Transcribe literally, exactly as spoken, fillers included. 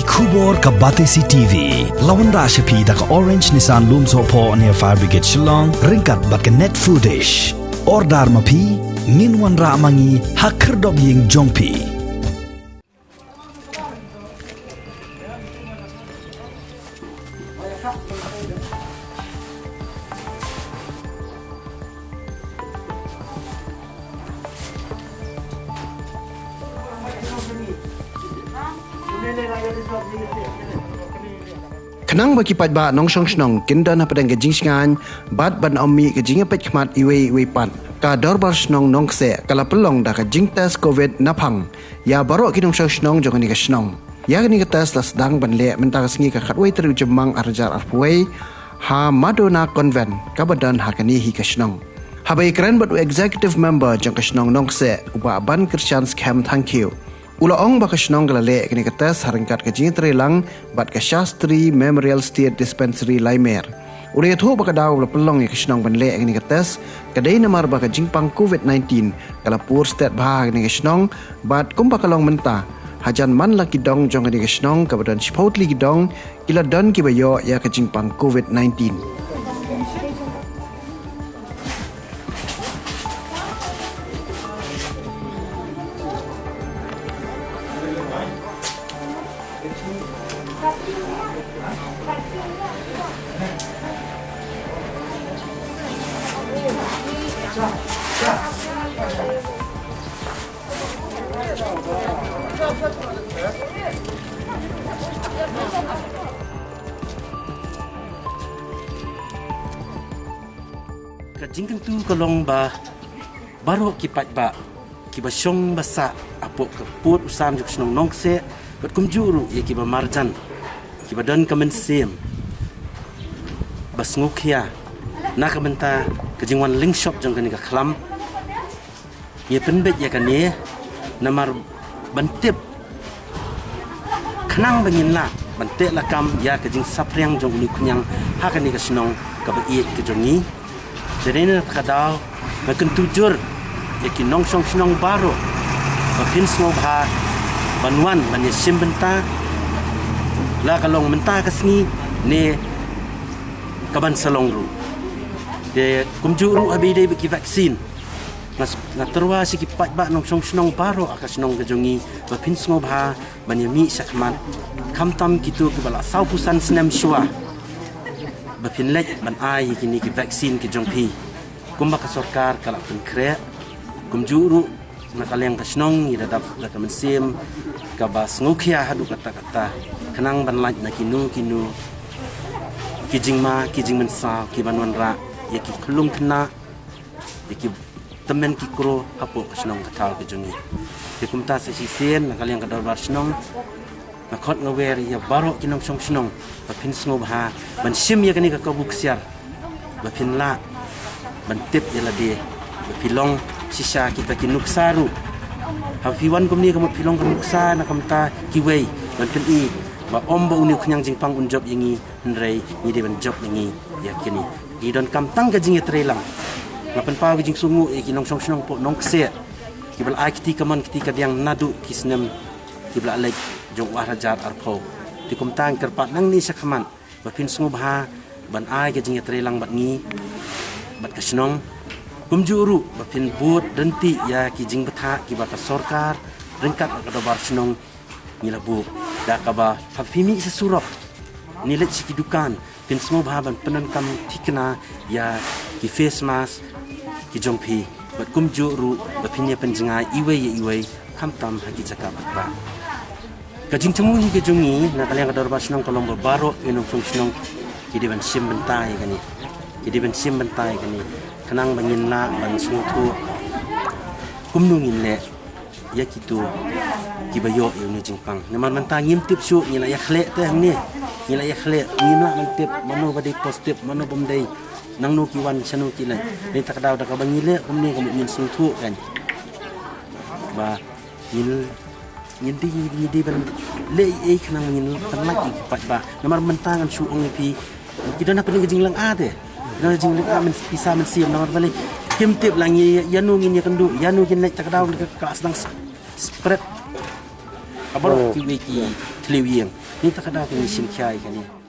Khubor ka Batesi T V la wanrah sha phi da ka Orange Nissan Lumsohphoh near Fire Brigade Shillong ryngkat bad ka Net Foodish. Order ma phi, ngin wanrah ma ngi ha khyrdop ïing jong phi. Khnang ba ki paidbah nongshong shnong kin don hapdeng ka jingshngaiñ bad ban ym mih ka jingïapeit khmat iwei iwei pat, ka Dorbar Shnong Nongkseh ka la pynlong da ka jingtest covid naphang ïa baroh ki nongshong shnong jong kane ka shnong. Ïa kane ka test la sdang ban leh mynta ka sngi ka khatwei tarik u Jymmang arhajar arphew wei ha Madonna Convent kaba don ha kane hi ka shnong. Haba ïakren bad u executive member jong ka shnong Nongkseh, u Bah Ban Kyrshan Skhem Thangkhiew, u la ong ba ka shnong ka la leh kane ka test ha ryngkat ka jingïatreilang bad ka Shastri Memorial State Dispensary Laimer. U la ïathuh ba ka daw ba la pynlong ïa ka shnong ban leh kane ka test ka dei namar ba ka jingpang covid nineteen ka la pur stet bha ha kane ka shnong, bad kumba ka long mynta, hajan man la ki dong jong kane ka shnong kaba don shiphew tylli ki dong ki la don kiba ïoh ïa ka jingpang covid nineteen. Ka jingkyntu ka long ba baroh ki paidbah kiba shong ba sah hapoh ka pud u sam jong ka shnong Nongkseh bad kumjuh ruh ïa kiba marjan, kiba don ka mynsiem ba sngewkhia na ka bynta ka jingwan lyngshop jong kane ka khlam. Ngi pynbeit ïa kane namar ban tip, khnang ba ngin lah ban teh lakam ïa ka jingsaphriang jong une u khñiang ha kane ka shnong kaba ïeit ka jong ngi. Te dei na kata ka daw nga kyntu jur ïa ki nongshong shnong baroh ba phin sngewbha ban wan ban ïashim bynta, la ka long mynta ka sngi ne ka ban sa long ruh. Te kumjuh ruh haba ïadei bad ki vaccine, nga s-, nga tyrwa sha ki paidbah nongshong shnong baroh ha ka shnong ka jong ngi ba phin sngewbha ban ïamih shakhmat, khamtam kito kiba la sawphew san snem shuwa, ba phin leit ban ai ïa kine ki vaccine ki jong phi kumba ka sorkar ka la pynkhreh. Kumjuh ruh na ka liang ka shnong ngi da dap da ka mynsiem kaba sngewkhia haduh katta katta, khnang ban lait na kino kino ki jingma ki jingmynsaw kiban wanrah ïa ki khyllung khynnah, ïa ki tymmen ki kro hapoh ka shnong ka thaw ka jong ngi. Te kumta sa shisien na ka liang ka dorbar shnong, nga khot nga wer ïa baroh ki nongshong shnong ba phin sngewbha ban shim ïa kane ka kabu ksiar, ba phin lah ban tip ïa lade, ba phi long shisha kita ki nuksa ruh. Haba phi wan kumne ka mut phi long ka nuksa na ka bynta kiwei ban pyni ba ym ba une u khñiang jingpang un jop ïa ngi, hynrei ngi dei ban jop ïa ngi ïa kine. Ngi donkam tang ka jingïatreilang. Nga pynpaw ka jingsngewnguh ïa ki nongshong shnong hapoh Nongkseh kiba la ai kti kamon kti kadiang naduh ki snem kiba la leit jong u arhajar arphew. Te kumta nga kyrpad nangne shakhmat ba phin sngewbha ban ai ka jingïatreilang bad ngi bad ka shnong. Kumjuh ruh ba phin bud ryntih ïa ki jingbthah kiba ka sorkar ryngkat bad ka dorbar shnong ngi la buh, da kaba haba phi mih sha surok ne leit sha ki dukan, phin sngewbha ban pyndonkam thikna ïa ki face mask ki jong phi, bad kumjuh ruh ba phin ïa pynjngai iwei ïa iwei, khamtam ha ki jaka bad ba. Ka jingthmu hi ka jong ngi na ka liang ka dorbar shnong ka long ba baroh ki nongshong shnong ki dei ban shim bynta ïa kane, ki dei ban shim bynta ïa kane, khnang ba ngin lah ban sngewthuh kumno ngin leh ïa kito kiba ïoh ïa une u jingpang. Namar mynta ngim tip shuh, ngi la ïa khleh te hangne, ngi la ïa khleh, ngim lah ban tip mano ba dei positive, mano bym dei, nangno ki wan, shano ki leit. Te kata ka daw da kaba ngi leh kumne ka mut ngin sngewthuh kan. Ba ngin, ngin dei, ngin dei ban leh ei ei khnang ngin pynlait ïa ki paidbah. Namar mynta ngan shu ong ïa phi, ki don hapdeng ka jinglong ah te, ki don jinglong ah, men pisa men siem, namar balei kim tip la ngi ïano ngin ïakynduh, ïano ngin leit, kata ka daw ka, ka sdang spread. Baroh kiwei ki thliew ïing. Nangta ka daw ka ngi shim khia ïa kane.